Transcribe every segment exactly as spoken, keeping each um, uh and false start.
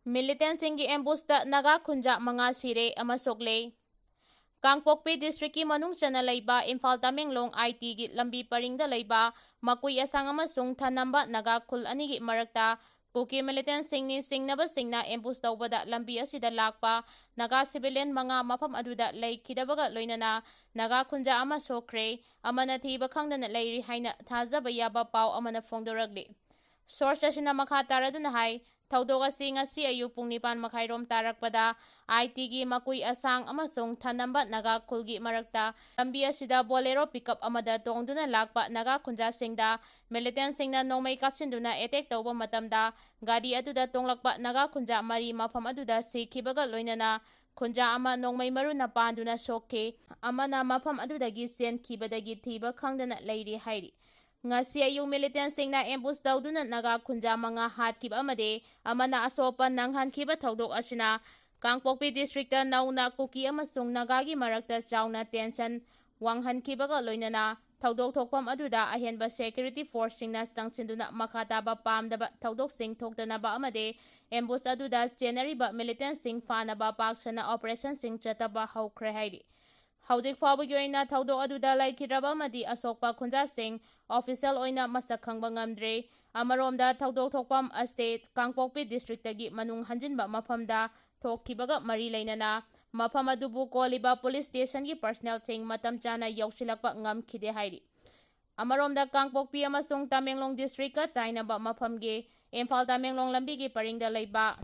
Militantꯁꯤꯡꯒꯤ ambushꯇ ꯅꯥꯒꯥ ꯈꯨꯟꯖꯥ ꯃꯉꯥ ꯁꯤꯔꯦ ꯑꯃ ꯁꯣꯛꯂꯦ꯫ ꯀꯥꯡꯄꯣꯛꯄꯤ districtꯀꯤ ꯃꯅꯨꯡ ꯆꯟꯅ ꯂꯩꯕ ꯏꯝꯐꯥꯜ ꯇꯃꯦꯡꯂꯣꯡ ITꯒꯤ ꯂꯝꯕꯤ ꯄꯔꯤꯡꯗ ꯂꯩꯕ ꯃꯀꯨꯏ ꯑꯁꯥꯡ ꯑꯃꯁꯨꯡ ꯊꯅꯝꯕ ꯅꯥꯒꯥ ꯈꯨꯜ ꯑꯅꯤꯒꯤ ꯃꯔꯛꯇ ꯀꯨꯀꯤ militantꯁꯤꯡꯅꯤ ꯆꯤꯡꯅꯕꯁꯤꯡꯅ ambush ꯇꯧꯕꯗ ꯂꯝꯕꯤ ꯑꯁꯤꯗ ꯂꯥꯛꯄ ꯅꯥꯒꯥ civilian ꯃꯉꯥ ꯃꯐꯝ ꯑꯗꯨꯗ ꯂꯩꯈꯤꯗꯕꯒ ꯂꯣꯏꯅꯅ ꯅꯥꯒꯥ ꯈꯨꯟꯖꯥ ꯑꯃ ꯁꯣꯛꯈ꯭ꯔꯦ, ꯑꯃꯅ ꯊꯤꯕ ꯈꯪꯗꯅ ꯂꯩꯔꯤ ꯍꯥꯏꯅ ꯊꯥꯖꯕ ꯌꯥꯕ ꯄꯥꯎ ꯑꯃꯅ ꯐꯣꯡꯗꯣꯔꯛꯂꯤ꯫ Source ꯑꯁꯤꯅ ꯃꯈꯥ ꯇꯥꯔꯗꯨꯅ ꯍꯥꯏ, ꯊꯧꯗꯣꯛ ꯑꯁꯤ ꯉꯁꯤ ꯑꯌꯨꯛ ꯄꯨꯡ ꯅꯤꯄꯥꯟ ꯃꯈꯥꯏꯔꯣꯝ ꯇꯥꯔꯛꯄꯗ ITꯒꯤ ꯃꯀꯨꯏ ꯑꯁꯥꯡ ꯑꯃꯁꯨꯡ ꯊꯅꯝꯕ ꯅꯥꯒꯥ ꯈꯨꯜꯒꯤ ꯃꯔꯛꯇ ꯂꯝꯕꯤ ꯑꯁꯤꯗ Bolero pickup ꯑꯃꯗ ꯇꯣꯡꯗꯨꯅ ꯂꯥꯛꯄ ꯅꯥꯒꯥ ꯈꯨꯟꯖꯥꯁꯤꯡꯗ militantꯁꯤꯡꯅ ꯅꯣꯡꯃꯩ ꯀꯥꯞꯁꯤꯟꯗꯨꯅ attack ꯇꯧꯕ ꯃꯇꯝꯗ ꯒꯥꯔꯤ ꯑꯗꯨꯗ ꯇꯣꯡꯂꯛꯄ ꯅꯥꯒꯥ ꯈꯨꯟꯖꯥ ꯃꯔꯤ ꯃꯐꯝ ꯑꯗꯨꯗ ꯁꯤꯈꯤꯕꯒ ꯂꯣꯏꯅꯅ ꯈꯨꯟꯖꯥ ꯑꯃ ꯅꯣꯡꯃꯩ ꯃꯔꯨꯅ ꯄꯥꯟꯗꯨꯅ ꯁꯣꯛꯈꯤ꯫ ꯑꯃꯅ ꯃꯐꯝ ꯑꯗꯨꯗꯒꯤ ꯆꯦꯟꯈꯤꯕꯗꯒꯤ ꯊꯤꯕ ꯈꯪꯗꯅ ꯂꯩꯔꯤ ꯍꯥꯏꯔꯤ꯫ ꯉꯁꯤ ꯑꯌꯨꯛ militantꯁꯤꯡꯅ ambush ꯇꯧꯗꯨꯅ ꯅꯥꯒꯥ ꯈꯨꯟꯖꯥ ꯃꯉꯥ ꯍꯥꯠꯈꯤꯕ ꯑꯃꯗꯤ ꯑꯃꯅ ꯑꯁꯣꯛꯄ ꯅꯪꯍꯟꯈꯤꯕ ꯊꯧꯗꯣꯛ ꯑꯁꯤꯅ ꯀꯥꯡꯄꯣꯛꯄꯤ districtꯇ ꯅꯧꯅ ꯀꯨꯀꯤ ꯑꯃꯁꯨꯡ ꯅꯥꯒꯥꯒꯤ ꯃꯔꯛꯇ ꯆꯥꯎꯅ tension ꯋꯥꯡꯍꯟꯈꯤꯕꯒ ꯂꯣꯏꯅꯅ ꯊꯧꯗꯣꯛ ꯊꯣꯛꯐꯝ ꯑꯗꯨꯗ ꯑꯍꯦꯟꯕ security forceꯁꯤꯡꯅ ꯆꯪꯁꯤꯟꯗꯨꯅ ꯃꯈꯥ ꯇꯥꯕ ꯄꯥꯝꯗꯕ ꯊꯧꯗꯣꯛꯁꯤꯡ ꯊꯣꯛꯇꯅꯕ ꯑꯃꯗꯤ ambush ꯑꯗꯨꯗ ꯆꯦꯟꯅꯔꯤꯕ militantꯁꯤꯡ ꯐꯥꯅꯕ ꯄꯥꯛ ꯁꯟꯅ operationꯁꯤꯡ ꯆꯠꯊꯕ ꯍꯧꯈ꯭ꯔꯦ ꯍꯥꯏꯔꯤ꯫ ꯍꯧꯖꯤꯛ ꯐꯥꯎꯕꯒꯤ ꯑꯣꯏꯅ ꯊꯧꯗꯣꯛ ꯑꯗꯨꯗ ꯂꯩꯈꯤꯗ꯭ꯔꯕ ꯑꯃꯗꯤ ꯑꯁꯣꯛꯄ ꯈꯨꯟꯖꯥꯁꯤꯡ official ꯑꯣꯏꯅ ꯃꯁꯛ ꯈꯪꯕ ꯉꯝꯗ꯭ꯔꯤ꯫ ꯑꯃꯔꯣꯝꯗ ꯊꯧꯗꯣꯛ ꯊꯣꯛꯐꯝ ꯑꯁꯤ ꯀꯥꯡꯄꯣꯛꯄꯤ districtꯇꯒꯤ ꯃꯅꯨꯡ ꯍꯟꯖꯤꯟꯕ ꯃꯐꯝꯗ ꯊꯣꯛꯈꯤꯕꯒ ꯃꯔꯤ ꯂꯩꯅꯅ ꯃꯐꯝ ꯑꯗꯨꯕꯨ ꯀꯣꯜꯂꯤꯕ police stationꯒꯤ personnelꯁꯤꯡ ꯃꯇꯝ ꯆꯥꯅ ꯌꯧꯁꯤꯜꯂꯛꯄ ꯉꯝꯈꯤꯗꯦ ꯍꯥꯏꯔꯤ꯫ ꯑꯃꯔꯣꯝꯗ ꯀꯥꯡꯄꯣꯛꯄꯤ ꯑꯃꯁꯨꯡ ꯇꯃꯦꯡꯂꯣꯡ districtꯀ ꯇꯥꯏꯅꯕ ꯃꯐꯝꯒꯤ ꯏꯝꯐꯥꯜ ꯇꯃꯦꯡꯂꯣꯡ ꯂꯝꯕꯤꯒꯤ ꯄꯔꯤꯡꯗ ꯂꯩꯕ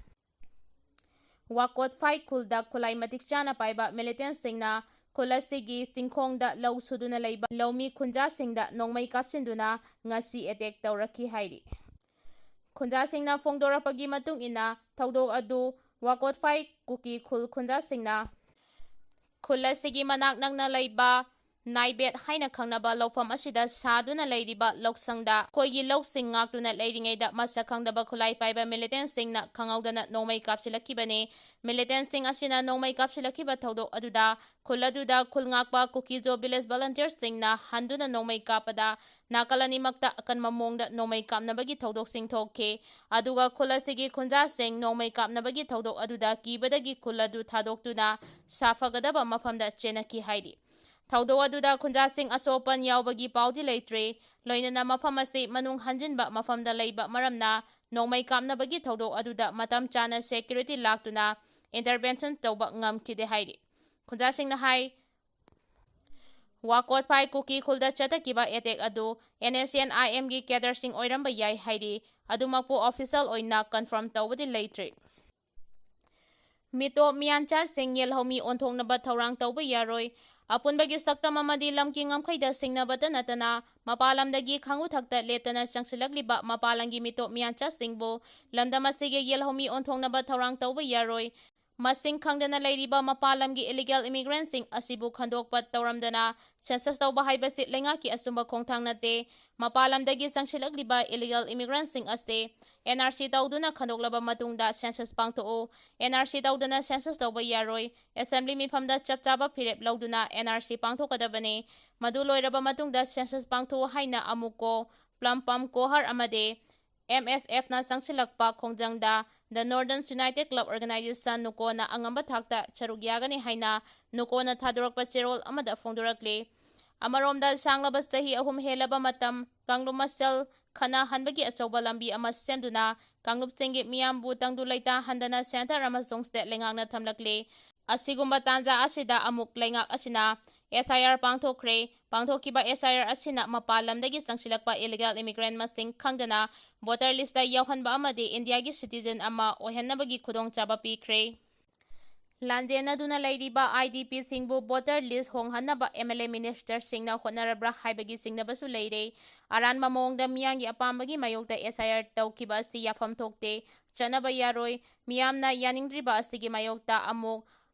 ꯋꯥꯀꯣꯠꯐꯥꯏ ꯈꯨꯜꯗ ꯈꯨꯠꯂꯥꯏ ꯃꯇꯤꯛ ꯆꯥꯅ ꯄꯥꯏꯕ militantꯁꯤꯡꯅ ꯈꯨꯜ ꯑꯁꯤꯒꯤ ꯆꯤꯡꯈꯣꯡꯗ ꯂꯧ ꯁꯨꯗꯨꯅ ꯂꯩꯕ ꯂꯧꯃꯤ ꯈꯨꯟꯖꯥꯁꯤꯡꯗ ꯅꯣꯡꯃꯩ ꯀꯥꯞꯁꯤꯟꯗꯨꯅ ꯉꯁꯤ attack ꯇꯧꯔꯛꯈꯤ ꯍꯥꯏꯔꯤ꯫ ꯈꯨꯟꯖꯥꯁꯤꯡꯅ ꯐꯣꯡꯗꯣꯔꯛꯄꯒꯤ ꯃꯇꯨꯡ ꯏꯟꯅ ꯊꯧꯗꯣꯛ ꯑꯗꯨ ꯋꯥꯀꯣꯠꯐꯥꯏ ꯀꯨꯀꯤ ꯈꯨꯜ ꯈꯨꯟꯖꯥꯁꯤꯡꯅ ꯈꯨꯜ ꯑꯁꯤꯒꯤ ꯃꯅꯥꯛ ꯅꯛꯅ ꯂꯩꯕ ꯅꯥꯏꯕꯦꯠ ꯍꯥꯏꯅ ꯈꯪꯅꯕ ꯂꯧꯐꯝ ꯑꯁꯤꯗ ꯁꯥꯗꯨꯅ ꯂꯩꯔꯤꯕ ꯂꯧꯁꯪꯗ ꯑꯩꯈꯣꯏꯒꯤ ꯂꯧꯁꯤꯡ ꯉꯥꯛꯇꯨꯅ ꯂꯩꯔꯤꯉꯩꯗ ꯃꯁꯛ ꯈꯪꯗꯕ ꯈꯨꯠꯂꯥꯏ ꯄꯥꯏꯕ ꯃꯤꯂꯤꯇꯦꯟꯁꯤꯡꯅ ꯈꯪꯍꯧꯗꯅ ꯅꯣꯡꯃꯩ ꯀꯥꯞꯁꯤꯜꯂꯛꯈꯤꯕꯅꯤ꯫ ꯃꯤꯂꯤꯇꯦꯟꯁꯤꯡ ꯑꯁꯤꯅ ꯅꯣꯡꯃꯩ ꯀꯥꯞꯁꯤꯜꯂꯛꯈꯤꯕ ꯊꯧꯗꯣꯛ ꯑꯗꯨꯗ ꯈꯨꯜ ꯑꯗꯨꯗ ꯈꯨꯜ ꯉꯥꯛꯄ ꯀꯨꯀꯤꯖꯣ ꯚꯤꯂꯦꯖ ꯚꯣꯂꯟꯇꯤꯌꯔꯁꯤꯡꯅ ꯍꯟꯗꯨꯅ ꯅꯣꯡꯃꯩ ꯀꯥꯞꯄꯗ ꯅꯥꯀꯜ ꯑꯅꯤꯃꯛꯇ ꯑꯀꯟꯕ ꯃꯑꯣꯡꯗ ꯅꯣꯡꯃꯩ ꯀꯥꯞꯅꯕꯒꯤ ꯊꯧꯗꯣꯛꯁꯤꯡ ꯊꯣꯛꯈꯤ꯫ ꯑꯗꯨꯒ ꯈꯨꯜ ꯑꯁꯤꯒꯤ ꯈꯨꯟꯖꯥꯁꯤꯡ ꯅꯣꯡꯃꯩ ꯀꯥꯞꯅꯕꯒꯤ ꯊꯧꯗꯣꯛ ꯑꯗꯨꯗ ꯀꯤꯕꯗꯒꯤ ꯈꯨꯜ ꯑꯗꯨ ꯊꯥꯗꯣꯛꯇꯨꯅ ꯁꯥꯐꯒꯗꯕ ꯃꯐꯝꯗ ꯆꯦꯟꯅꯈꯤ ꯍꯥꯏꯔꯤ꯫ ꯊꯧꯗꯣꯛ ꯑꯗꯨꯗ ꯈꯨꯟꯖꯥꯁꯤꯡ ꯑꯁꯣꯛ ꯑꯄꯟ ꯌꯥꯎꯕꯒꯤ ꯄꯥꯎꯗꯤ ꯂꯩꯇ꯭ꯔꯤ꯫ ꯂꯣꯏꯅꯅ ꯃꯐꯝ ꯑꯁꯤ ꯃꯅꯨꯡ ꯍꯟꯖꯤꯟꯕ ꯃꯐꯝꯗ ꯂꯩꯕ ꯃꯔꯝꯅ ꯅꯣꯡꯃꯩ ꯀꯥꯞꯅꯕꯒꯤ ꯊꯧꯗꯣꯛ ꯑꯗꯨꯗ ꯃꯇꯝ ꯆꯥꯅ ꯁꯦꯀ꯭ꯌꯨꯔꯤꯇꯤ ꯂꯥꯛꯇꯨꯅ ꯏꯟꯇꯔꯚꯦꯟꯁꯟ ꯇꯧꯕ ꯉꯝꯈꯤꯗꯦ ꯍꯥꯏꯔꯤ꯫ ꯈꯨꯟꯖꯥꯁꯤꯡꯅ ꯍꯥꯏ, ꯋꯥꯀꯣꯠꯐꯥꯏ ꯀꯨꯀꯤ ꯈꯨꯜꯗ ꯆꯠꯊꯈꯤꯕ ꯑꯦꯇꯦꯛ ꯑꯗꯨ NSCN-IMꯒꯤ ꯀꯦꯗꯔꯁꯤꯡ ꯑꯣꯏꯔꯝꯕ ꯌꯥꯏ ꯍꯥꯏꯔꯤ꯫ ꯑꯗꯨꯃꯛꯄꯨ ꯑꯣꯐꯤꯁꯤꯌꯦꯜ ꯑꯣꯏꯅ ꯀꯟꯐꯥꯔꯝ ꯇꯧꯕꯗꯤ ꯂꯩꯇ꯭ꯔꯤ꯫ ꯃꯤꯇꯣꯞ ꯃꯤꯌꯥꯟꯆꯥꯁꯤꯡ ꯌꯦꯜꯍꯧꯃꯤ ꯑꯣꯟꯊꯣꯛꯅꯕ ꯊꯧꯔꯥꯡ ꯇꯧꯕ ꯌꯥꯔꯣꯏ꯫ ꯑꯄꯨꯟꯕꯒꯤ ꯁꯛꯇꯝ ꯑꯃꯗꯤ ꯂꯝꯒꯤ ꯉꯝꯈꯩꯗ ꯁꯤꯡꯅꯕꯇ ꯅꯠꯇꯅ ꯃꯄꯥꯟ ꯂꯝꯗꯒꯤ ꯈꯥꯡꯎꯊꯛꯇ ꯂꯦꯞꯇꯅ ꯆꯪꯁꯤꯜꯂꯛꯂꯤꯕ ꯃꯄꯥꯟ ꯂꯝꯒꯤ ꯃꯤꯇꯣꯞ ꯃꯤꯌꯥꯟꯆꯥꯁꯤꯡꯕꯨ ꯂꯝꯗꯝ ꯑꯁꯤꯒꯤ ꯌꯦꯜꯍꯧꯃꯤ ꯑꯣꯟꯊꯣꯛꯅꯕ ꯊꯧꯔꯥꯡ ꯇꯧꯕ ꯌꯥꯔꯣꯏ꯫ ꯃꯁꯤꯡ ꯈꯪꯗꯅ ꯂꯩꯔꯤꯕ ꯃꯄꯥꯟ ꯂꯝꯒꯤ ꯏꯂꯤꯒꯦꯜ ꯏꯃꯤꯒ꯭ꯔꯦꯟꯁꯤꯡ ꯑꯁꯤꯕꯨ ꯈꯟꯗꯣꯛꯄ ꯇꯧꯔꯝꯗꯅ ꯁꯦꯟꯁꯁ ꯇꯧꯕ ꯍꯥꯏꯕꯁꯤ ꯂꯩꯉꯥꯛꯀꯤ ꯑꯆꯨꯝꯕ ꯈꯣꯡꯊꯥꯡ ꯅꯠꯇꯦ꯫ ꯃꯄꯥꯟ ꯂꯝꯗꯒꯤ ꯆꯪꯁꯤꯜꯂꯛꯂꯤꯕ ꯏꯂꯤꯒꯦꯜ ꯏꯃꯤꯒ꯭ꯔꯦꯟꯁꯤꯡ ꯑꯁꯤ NRC ꯇꯧꯗꯨꯅ ꯈꯟꯗꯣꯛꯂꯕ ꯃꯇꯨꯡꯗ ꯁꯦꯟꯁꯁ ꯄꯥꯡꯊꯣꯛꯎ꯫ NRC ꯇꯧꯗꯅ ꯁꯦꯟꯁꯁ ꯇꯧꯕ ꯌꯥꯔꯣꯏ꯫ ꯑꯦꯁꯦꯝꯕ꯭ꯂꯤ ꯃꯤꯐꯝꯗ ꯆꯞ ꯆꯥꯕ ꯐꯤꯔꯦꯞ ꯂꯧꯗꯨꯅ NRC ꯄꯥꯡꯊꯣꯛꯀꯗꯕꯅꯤ꯫ ꯃꯗꯨ ꯂꯣꯏꯔꯕ ꯃꯇꯨꯡꯗ ꯁꯦꯟꯁꯁ ꯄꯥꯡꯊꯣꯛꯎ ꯍꯥꯏꯅ ꯑꯃꯨꯛꯀꯣ ꯄ꯭ꯂꯝ ꯄꯝ ꯀꯣꯍꯔ ꯑꯃꯗꯤ MSFꯅ ꯆꯪꯁꯤꯜꯂꯛꯄ ꯈꯣꯡꯖꯪꯗ The Northern United Club Organization, ꯅꯨꯀꯣꯅ ꯑꯉꯝꯕ ꯊꯥꯛꯇ ꯁꯔꯨꯛ ꯌꯥꯒꯅꯤ ꯍꯥꯏꯅ ꯅꯨꯀꯣꯅ ꯊꯥꯗꯣꯔꯛꯄ ꯆꯦꯔꯣꯜ ꯑꯃꯗ ꯐꯣꯡꯗꯣꯔꯛꯂꯤ꯫ ꯑꯃꯔꯣꯝꯗ ꯁꯥꯡꯂꯕ ꯆꯍꯤ ꯑꯍꯨꯝ ꯍꯦꯜꯂꯕ ꯃꯇꯝ ꯀꯥꯡꯂꯨꯞ ꯃꯁꯦꯜ ꯈꯠꯅꯍꯟꯕꯒꯤ ꯑꯆꯧꯕ ꯂꯝꯕꯤ ꯑꯃ ꯁꯦꯝꯗꯨꯅ ꯀꯥꯡꯂꯨꯞꯁꯤꯡꯒꯤ ꯃꯤꯌꯥꯝꯕꯨ ꯇꯪꯗꯨ ꯂꯩꯇꯥꯍꯟꯗꯅ ꯁꯦꯟꯇꯔ ꯑꯃꯁꯨꯡ ꯁ꯭ꯇꯦꯠ ꯂꯩꯉꯥꯛꯅ ꯊꯝꯂꯛꯂꯤ꯫ ꯑꯁꯤꯒꯨꯝꯕ ꯇꯥꯟꯖꯥ ꯑꯁꯤꯗ ꯑꯃꯨꯛ ꯂꯩꯉꯥꯛ ꯑꯁꯤꯅ SIR ꯄꯥꯡꯊꯣꯛꯈ꯭ꯔꯦ꯫ ꯄꯥꯡꯊꯣꯛꯈꯤꯕ SIR ꯑꯁꯤꯅ ꯃꯄꯥꯟ ꯂꯝꯗꯒꯤ ꯆꯪꯁꯤꯜꯂꯛꯄ ꯏꯂꯤꯒꯦꯜ ꯏꯃꯤꯒ꯭ꯔꯦꯟ ꯃꯁꯤꯡ ꯈꯪꯗꯅ ꯚꯣꯇꯔ ꯂꯤꯁꯇ ꯌꯥꯎꯍꯟꯕ ꯑꯃꯗꯤ ꯏꯟꯗꯤꯌꯥꯒꯤ ꯁꯤꯇꯤꯖꯦꯟ ꯑꯃ ꯑꯣꯏꯍꯟꯅꯕꯒꯤ ꯈꯨꯗꯣꯡꯆꯥꯕ ꯄꯤꯈ꯭ꯔꯦ꯫ ꯂꯥꯟꯖꯦꯟꯅꯗꯨꯅ ꯂꯩꯔꯤꯕ IDPꯁꯤꯡꯕꯨ ꯚꯣꯇꯔ ꯂꯤꯁ ꯍꯣꯡꯍꯟꯅꯕ MLA ꯃꯤꯅꯤꯁꯇꯔꯁꯤꯡꯅ ꯍꯣꯠꯅꯔꯕ꯭ꯔꯥ ꯍꯥꯏꯕꯒꯤ ꯆꯤꯡꯅꯕꯁꯨ ꯂꯩꯔꯦ꯫ ꯑꯔꯥꯟꯕ ꯃꯑꯣꯡꯗ ꯃꯤꯌꯥꯝꯒꯤ ꯑꯄꯥꯝꯕꯒꯤ ꯃꯥꯌꯣꯛꯇ SIR ꯇꯧꯈꯤꯕ ꯑꯁꯤ ꯌꯥꯐꯝ ꯊꯣꯛꯇꯦ, ꯆꯠꯅꯕ ꯌꯥꯔꯣꯏ꯫ ꯃꯤꯌꯥꯝꯅ ꯌꯥꯅꯤꯡꯗ꯭ꯔꯤꯕ ꯑꯁꯤꯒꯤ ꯃꯥꯌꯣꯛꯇ ꯑꯃꯨꯛ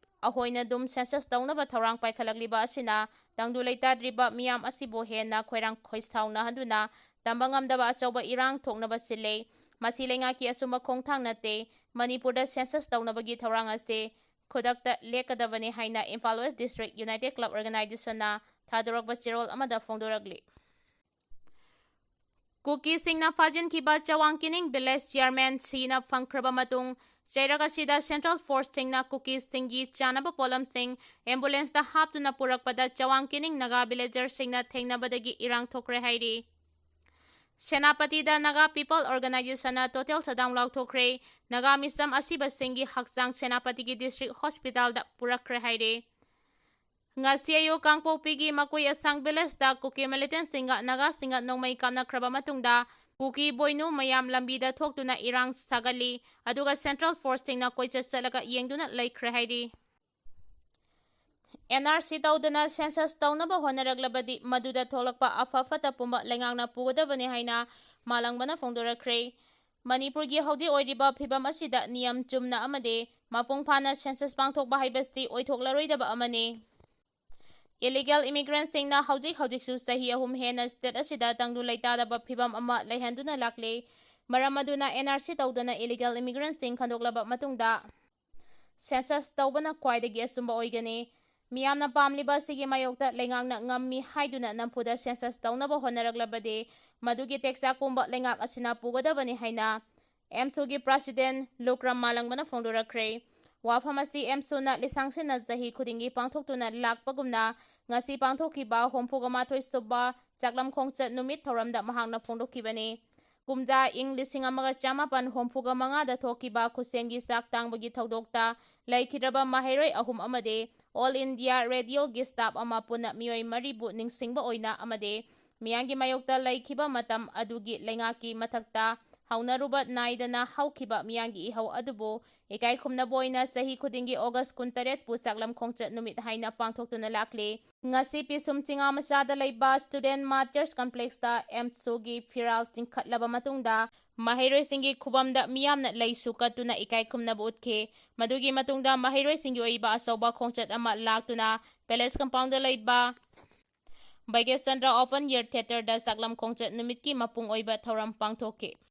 ꯑꯍꯣꯏꯅ ꯑꯗꯨꯝ census ꯇꯧꯅꯕ ꯊꯧꯔꯥꯡ ꯄꯥꯏꯈꯠꯂꯛꯂꯤꯕ ꯑꯁꯤꯅ ꯇꯪꯗꯨ ꯂꯩꯇꯥꯗ꯭ꯔꯤꯕ ꯃꯤꯌꯥꯝ ꯑꯁꯤꯕꯨ ꯍꯦꯟꯅ ꯈꯣꯏꯔꯥꯡ ꯈꯣꯏꯁꯥꯎꯅꯍꯟꯗꯨꯅ ꯇꯝꯕ ꯉꯝꯗꯕ ꯑꯆꯧꯕ ꯏꯔꯥꯡ ꯊꯣꯛꯅꯕ ꯁꯤꯜꯂꯦ꯫ ꯃꯁꯤ ꯂꯩꯉꯥꯛꯀꯤ ꯑꯆꯨꯝꯕ ꯈꯣꯡꯊꯥꯡ ꯅꯠꯇꯦ꯫ ꯃꯅꯤꯄꯨꯔꯗ census ꯇꯧꯅꯕꯒꯤ ꯊꯧꯔꯥꯡ ꯑꯁꯤ ꯈꯨꯗꯛꯇ ꯂꯦꯞꯀꯗꯕꯅꯤ ꯍꯥꯏꯅ Imphal West District United Club Organization ꯅ ꯊꯥꯗꯣꯔꯛꯄ ꯆꯦꯔꯣꯜ ꯑꯃꯗ ꯐꯣꯡꯗꯣꯔꯛꯂꯤ꯫ ꯀꯨꯀꯤꯁꯤꯡꯅ ꯐꯥꯖꯤꯟꯈꯤꯕ ꯆꯋꯥꯡ ꯀꯤꯅꯤꯡ village chairman ꯁꯤꯅ ꯐꯪꯈ꯭ꯔꯕ ꯃꯇꯨꯡ, ꯆꯩꯔꯛ ꯑꯁꯤꯗ central force ꯁꯤꯡꯅ ꯀꯨꯀꯤꯁꯤꯡꯒꯤ ꯆꯥꯅꯕ ꯄꯣꯠꯂꯝꯁꯤꯡ ambulance ꯇ ꯍꯥꯞꯇꯨꯅ ꯄꯨꯔꯛꯄꯗ ꯆꯋꯥꯡ ꯀꯤꯅꯤꯡ ꯅꯥꯒꯥ villager ꯁꯤꯡꯅ ꯊꯦꯡꯅꯕꯗꯒꯤ ꯏꯔꯥꯡ ꯊꯣꯛꯈ꯭ꯔꯦ ꯍꯥꯏꯔꯤ꯫ ꯁꯦꯅꯥꯄꯇꯤꯗ Naga People Organization ꯅ total shutdown ꯂꯥꯎꯊꯣꯛꯈ꯭ꯔꯦ꯫ ꯅꯥꯒꯥ ꯃꯤꯁꯝ ꯑꯁꯤꯕꯁꯤꯡꯒꯤ ꯍꯛꯆꯥꯡ ꯁꯦꯅꯥꯄꯇꯤꯒꯤ district hospital ꯗ ꯄꯨꯔꯛꯈ꯭ꯔꯦ ꯍꯥꯏꯔꯤ꯫ ꯉꯁꯤ ꯑꯌꯨꯛ ꯀꯥꯡꯄꯣꯛꯄꯤꯒꯤ ꯃꯀꯨꯏ ꯑꯁꯥꯡ village ꯇ ꯀꯨꯀꯤ militant ꯁꯤꯡꯒ ꯅꯥꯒꯥꯁꯤꯡꯒ ꯅꯣꯡꯃꯩ ꯀꯥꯞꯅꯈ꯭ꯔꯕ ꯃꯇꯨꯡꯗ ꯀꯨꯀꯤ ꯕꯣꯏꯅꯨ ꯃꯌꯥꯝ ꯂꯝꯕꯤꯗ ꯊꯣꯛꯇꯨꯅ ꯏꯔꯥꯡ ꯁꯥꯒꯠꯂꯤ꯫ ꯑꯗꯨꯒ central force ꯁꯤꯡꯅ ꯀꯣꯏꯆꯠ ꯆꯠꯂꯒ ꯌꯦꯡꯗꯨꯅ ꯂꯩꯈ꯭ꯔꯦ ꯍꯥꯏꯔꯤ꯫ N R C ꯇꯧꯗꯅ census ꯇꯧꯅꯕ ꯍꯣꯠꯅꯔꯛꯂꯕꯗꯤ ꯃꯗꯨꯗ ꯊꯣꯛꯂꯛꯄ ꯑꯐ ꯐꯠꯇ ꯄꯨꯝꯕ ꯂꯩꯉꯥꯛꯅ ꯄꯨꯒꯗꯕꯅꯤ ꯍꯥꯏꯅ ꯃꯥꯂꯪꯕꯅ ꯐꯣꯡꯗꯣꯔꯛꯈ꯭ꯔꯦ꯫ ꯃꯅꯤꯄꯨꯔꯒꯤ ꯍꯧꯖꯤꯛ ꯑꯣꯏꯔꯤꯕ ꯐꯤꯕꯝ ꯑꯁꯤꯗ ꯅꯤꯌꯝ ꯆꯨꯝꯅ ꯑꯃꯗꯤ ꯃꯄꯨꯡ ꯐꯥꯅ census ꯄꯥꯡꯊꯣꯛꯄ ꯍꯥꯏꯕꯁꯤ ꯑꯣꯏꯊꯣꯛꯂꯔꯣꯏꯗꯕ ꯑꯃꯅꯤ꯫ Illegal immigrant ꯁꯤꯡꯅ ꯍꯧꯖꯤꯛ ꯍꯧꯖꯤꯛꯁꯨ ꯆꯍꯤ ꯑꯍꯨꯝ ꯍꯦꯟꯅ state ꯑꯁꯤꯗ ꯇꯪꯗꯨ ꯂꯩꯇꯥꯗꯕ ꯐꯤꯕꯝ ꯑꯃ ꯂꯩꯍꯟꯗꯨꯅ ꯂꯥꯛꯂꯤ꯫ ꯃꯔꯝ ꯑꯗꯨꯅ N R C ꯇꯧꯗꯅ illegal immigrant ꯁꯤꯡ ꯈꯟꯗꯣꯛꯂꯕ ꯃꯇꯨꯡꯗ census ꯇꯧꯕꯅ ꯈ꯭ꯋꯥꯏꯗꯒꯤ ꯑꯆꯨꯝꯕ ꯑꯣꯏꯒꯅꯤ꯫ ꯃꯤꯌꯥꯝꯅ ꯄꯥꯝꯂꯤꯕ ꯑꯁꯤꯒꯤ ꯃꯥꯌꯣꯛꯇ ꯂꯩꯉꯥꯛꯅ ꯉꯝꯃꯤ ꯍꯥꯏꯗꯨꯅ ꯅꯝꯐꯨꯗ census ꯇꯧꯅꯕ ꯍꯣꯠꯅꯔꯛꯂꯕꯗꯤ ꯃꯗꯨꯒꯤ ꯇꯦꯛꯆꯥꯛ ꯄꯨꯝꯕ ꯂꯩꯉꯥꯛ ꯑꯁꯤꯅ ꯄꯨꯒꯗꯕꯅꯤ ꯍꯥꯏꯅ AMSU ꯒꯤ president ꯂꯨꯀ꯭ꯔꯝ ꯃꯥꯂꯪꯕꯅ ꯐꯣꯡꯗꯣꯔꯛꯈ꯭ꯔꯦ꯫ ꯋꯥꯐꯝ ꯑꯁꯤ AMSU ꯅ ꯂꯤꯁꯥꯡꯁꯤꯟꯅ ꯆꯍꯤ ꯈꯨꯗꯤꯡꯒꯤ ꯄꯥꯡꯊꯣꯛꯇꯨꯅ ꯂꯥꯛꯄꯒꯨꯝꯅ ꯉꯁꯤ ꯄꯥꯡꯊꯣꯛꯈꯤꯕ ꯍꯨꯝꯐꯨꯒ ꯃꯥꯊꯣꯏ ꯁꯨꯕ ꯆꯥꯛꯂꯝ ꯈꯣꯡꯆꯠ ꯅꯨꯃꯤꯠ ꯊꯧꯔꯝꯗ ꯃꯍꯥꯛꯅ ꯐꯣꯡꯗꯣꯛꯈꯤꯕꯅꯤ꯫ ꯀꯨꯝꯖꯥ ꯏꯪ ꯂꯤꯁꯤꯡ ꯑꯃꯒ ꯆꯥꯃꯥꯄꯟ ꯍꯨꯝꯐꯨꯒ ꯃꯉꯥꯗ ꯊꯣꯛꯈꯤꯕ ꯈꯨꯠꯁꯦꯝꯒꯤ ꯆꯥꯛ ꯇꯥꯡꯕꯒꯤ ꯊꯧꯗꯣꯛꯇ ꯂꯩꯈꯤꯗ꯭ꯔꯕ ꯃꯍꯩꯔꯣꯏ ꯑꯍꯨꯝ ꯑꯃꯗꯤ All India Radio ꯒꯤ staff ꯑꯃ ꯄꯨꯟꯅ ꯃꯤꯑꯣꯏ ꯃꯔꯤꯕꯨ ꯅꯤꯡꯁꯤꯡꯕ ꯑꯣꯏꯅ ꯑꯃꯗꯤ ꯃꯤꯌꯥꯝꯒꯤ ꯃꯥꯌꯣꯛꯇ ꯂꯩꯈꯤꯕ ꯃꯇꯝ ꯑꯗꯨꯒꯤ ꯂꯩꯉꯥꯛꯀꯤ ꯃꯊꯛꯇ ꯍꯧꯅꯔꯨꯕ ꯅꯥꯏꯗꯅ ꯍꯧꯈꯤꯕ ꯃꯤꯌꯥꯝꯒꯤ ꯏꯍꯧ ꯑꯗꯨꯕꯨ ꯏꯀꯥꯏ ꯈꯨꯝꯅꯕ ꯑꯣꯏꯅ ꯆꯍꯤ ꯈꯨꯗꯤꯡꯒꯤ August ꯀꯨꯟꯇꯔꯦꯠꯄꯨ ꯆꯥꯛꯂꯝ ꯈꯣꯡꯆꯠ ꯅꯨꯃꯤꯠ ꯍꯥꯏꯅ ꯄꯥꯡꯊꯣꯛꯇꯨꯅ ꯂꯥꯛꯂꯤ꯫ ꯉꯁꯤ ꯄꯤꯁꯨꯝ ꯆꯤꯉꯥ ꯃꯆꯥꯗ ꯂꯩꯕ Student Martyrs Complexꯇ AMSUꯒꯤ ꯐꯤꯔꯥꯜ ꯆꯤꯡꯈꯠꯂꯕ ꯃꯇꯨꯡꯗ ꯃꯍꯩꯔꯣꯏꯁꯤꯡꯒꯤ ꯈꯨꯕꯝꯗ ꯃꯤꯌꯥꯝꯅ ꯂꯩꯁꯨ ꯀꯠꯇꯨꯅ ꯏꯀꯥꯏ ꯈꯨꯝꯅꯕ ꯎꯠꯈꯤ꯫ ꯃꯗꯨꯒꯤ ꯃꯇꯨꯡꯗ ꯃꯍꯩꯔꯣꯏꯁꯤꯡꯒꯤ ꯑꯣꯏꯕ ꯑꯆꯧꯕ ꯈꯣꯡꯆꯠ ꯑꯃ ꯂꯥꯛꯇꯨꯅ Palace Compoundꯗ ꯂꯩꯕ ꯚꯥꯒ꯭ꯌꯆꯟꯗ꯭ꯔ Open Air Theatreꯗ ꯆꯥꯛꯂꯝ ꯈꯣꯡꯆꯠ ꯅꯨꯃꯤꯠꯀꯤ ꯃꯄꯨꯡ ꯑꯣꯏꯕ ꯊꯧꯔꯝ ꯄꯥꯡꯊꯣꯛꯈꯤ꯫